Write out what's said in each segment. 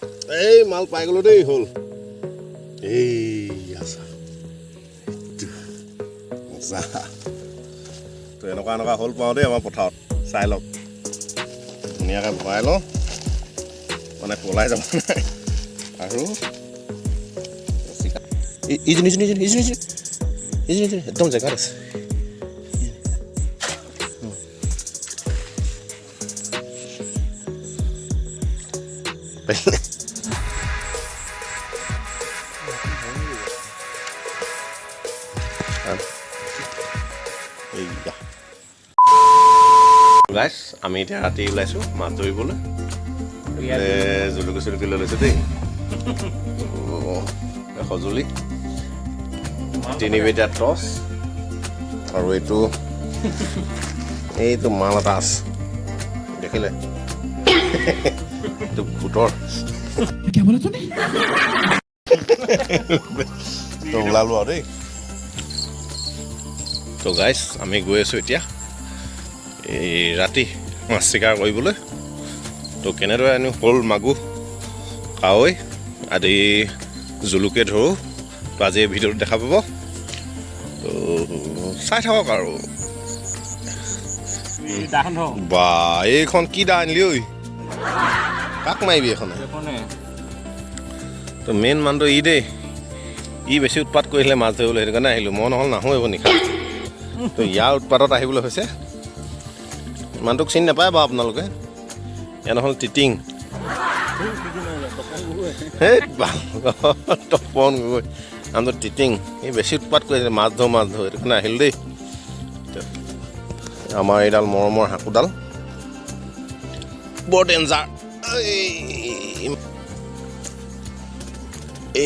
এই মাল পাই গ'লো দেই, হ'ল। এই আছা, মজা। তো এনেকুৱা এনেকুৱা শ'ল পাওঁ দেই আমাৰ পথাৰত, চাই লওক। ধুনীয়াকৈ ভৰাই লওঁ, মানে পলাই যাব নাই আৰু। ইজনী ইজনী ইজনী ইজনী ইজনী ইজনী ইজনী, একদম জেগাত আছে। পাৰিলে। এইয়া গাইছ, আমি এতিয়া ৰাতি ওলাইছোঁ মাছ ধৰিবলৈ। এইফালে জুলুকি চুলুকি লৈ লৈছোঁ দেই। অ', সঁজুলি 3 বেটীয়া টৰ্চ আৰু এইটো মাল এটা আছে, দেখিলে, এইটো ভূতৰ। क्या बोला तूने? তো ওলালো আৰু দেই। তো গাইছ, আমি গৈ আছোঁ এতিয়া এই ৰাতি মাছ চিকাৰ কৰিবলৈ। তো কেনেদৰে আনো শ'ল, মাগুৰ, কাৱৈ আদি জুলুকে ধৰোঁ, তো আজি এই ভিডিঅ'টো দেখা পাব। তো চাই থাকক আৰু। দাখন ধৰ। বা, এইখন কি দা আনিলি ঐ? কাক মাৰিবি এইখনে? এইখনে। তো মেইন মানুহটো ই দেই। ই বেছি উৎপাত কৰিলে মাছ ধৰিবলৈ, সেইটো কাৰণে আহিলোঁ মই, নহ'লে নাহোঁ এইবোৰ নিশা। তো ইয়াৰ উৎপাতত আহিবলৈ হৈছে। মানুহটোক চিনি নাপায় বাৰু আপোনালোকে। ইয়াৰ নহ'ল টিটিং। সেই তপন গগৈ, নামটো টিটিং। ই বেছি উৎপাত কৰিছে, মাছ ধৰো মাছ ধৰো, সেইটো কাৰণে আহিলোঁ দেই। আমাৰ এইডাল মৰমৰ হাকোডাল বৰ ডেঞ্জাৰ।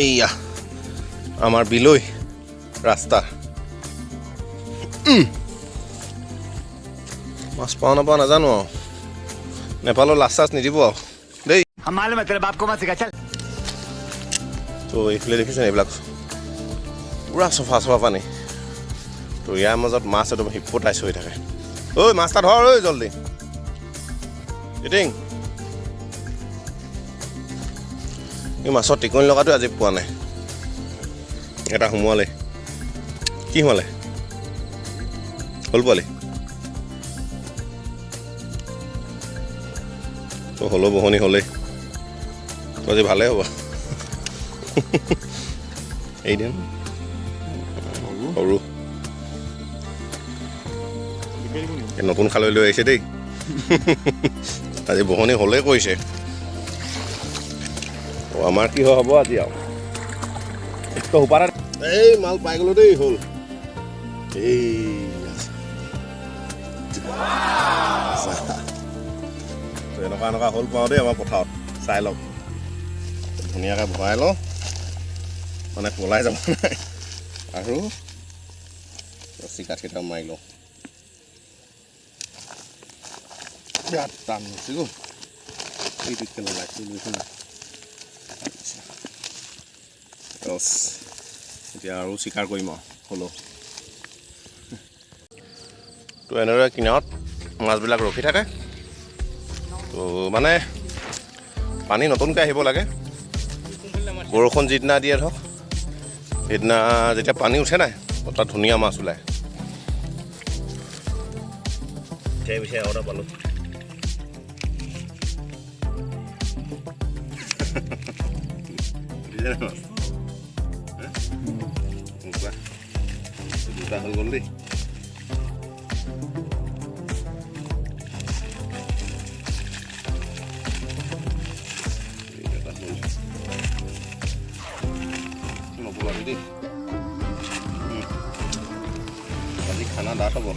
এইয়া আমাৰ বিলৈ ৰাস্তা। মাছ পাওঁ নাপাওঁ নাজানো আৰু, নেপালেও লাজ চাজ নিদিব আৰু দেই। हम मालूम है तेरे बाप को मत सिखा, चल। তো এইফালে দেখিছে, এইবিলাক পূৰা চফা চফা পানী। তো ইয়াৰ মাজত মাছ একদম হিপটাইজ হৈ থাকে। ঐ, মাছ এটা ধৰ ঐ, জল্দি টিটিং। এই মাছৰ টিকনি লগাটো আজি পোৱা নাই। এটা সোমোৱালে। কি সোমালে? শ'ল পোৱালি। তো হ'লেও বহনি হ'লেই তো আজি ভালেই হ'ব। এই দিম সৰু। এই নতুন খালৈ লৈ আহিছে দেই আজি। বহনি হ'লেই কৰিছে। তো আমাৰ কি হ'ব আজি আৰু? তো সোপা এটা, এই মাল পাই গ'লো দেই, হ'ল। এই আছে। তো এনেকুৱা এনেকুৱা শ'ল পাওঁ দেই আমাৰ পথাৰত, চাই লওক। ধুনীয়াকৈ ভৰাই লওঁ, মানে পলাই যাব নাই আৰু। চিকাত কেইটা মাৰি লওঁ। বিৰাট টান হৈছে গ'ল এইটো। কেলে লাইটটো লৈছোঁ নাই? বছ, এতিয়া আৰু চিকাৰ কৰিম আৰু হ'লেও। তো এনেদৰে কিনাৰত মাছবিলাক ৰখি থাকে। তো মানে পানী নতুনকৈ আহিব লাগে। বৰষুণ যিদিনা দিয়ে ধৰক, সেইদিনা যেতিয়া পানী উঠে নাই, তাত ধুনীয়া মাছ ওলায়। বিচাৰি বিচাৰি আৰু এটা পালোঁ। উঠিছে নাই মাছ? হে? কোৱা। দুটা হৈ গ'ল দেই। এটা হ'ল। নপলাবি দেই। আজি খানা ডাঠ হ'ব।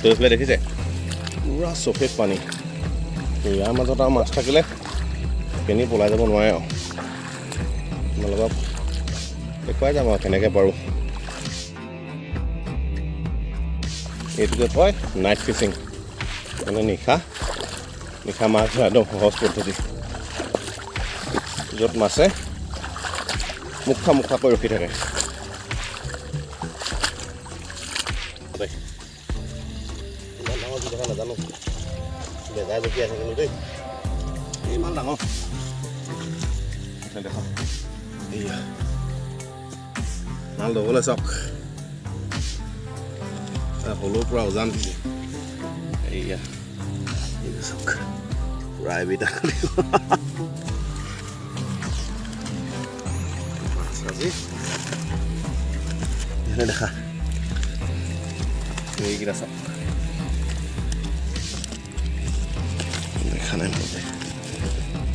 তো এইফালে দেখিছে, পূৰা চফেদ পানী। তো ইয়াৰ মাজত আৰু মাছ থাকিলে কেনি পলাই যাব নোৱাৰে আৰু। আপোনালোকক দেখুৱাই যাম আৰু কেনেকৈ পাৰোঁ। এইটোকে কয় নাইট ফিচিং, মানে নিশা নিশা মাছ ধৰা একদম সহজ পদ্ধতি, য'ত মাছে মুখা মুখাকৈ ৰখি থাকে। ইমান ডাঙৰ কি কথা নাজানো, বেজাই জঁপিয়াই আছে কিন্তু দেই। ইমান ডাঙৰ দেখা। এইয়া মাল ধৰিবলৈ চাওক, হ'লেও পূৰা উজান দিছে। এইয়া, এইটো চাওক, পূৰা এইবিটা মাছ আজি। এনে দেখা, এইকেইটা চাওক, দেখা নাই ভালকে।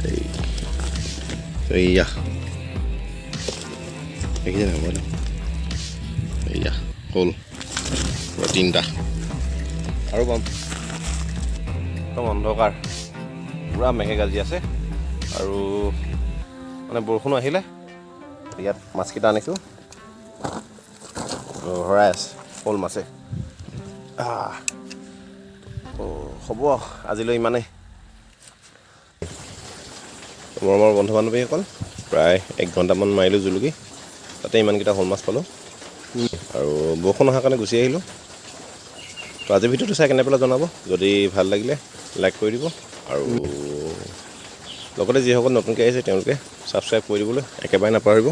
এই এইয়া দেখিছে নাই মোবাইলত? এইয়া হ'ল পুৰা তিনিটা আৰু পাম। একদম অন্ধকাৰ, পূৰা মেঘে গাজি আছে আৰু মানে বৰষুণো আহিলে। ইয়াত মাছকেইটা আনিছোঁ, ভৰাই আছে শ'ল মাছে। হ'ব, আজিলৈ ইমানেই। মৰমৰ বন্ধু বান্ধৱীসকল, প্ৰায় এক ঘণ্টামান মাৰিলোঁ জুলুকি, তাতে ইমানকেইটা শ'ল মাছ পালোঁ আৰু বৰষুণ অহাৰ কাৰণে গুচি আহিলোঁ। তো আজিৰ ভিডিঅ'টো চাই কেনে পালে জনাব। যদি ভাল লাগিলে লাইক কৰি দিব আৰু লগতে যিসকল নতুনকৈ আহিছে, তেওঁলোকে ছাবস্ক্ৰাইব কৰি দিবলৈ একেবাৰে নাপাহৰিব।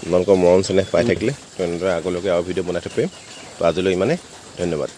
আপোনালোকৰ মৰম চেনেহ পাই থাকিলে তেনেদৰে আগলৈকে আৰু ভিডিঅ' বনাই থাকিব পাৰিম। তো আজিলৈ ইমানেই, ধন্যবাদ।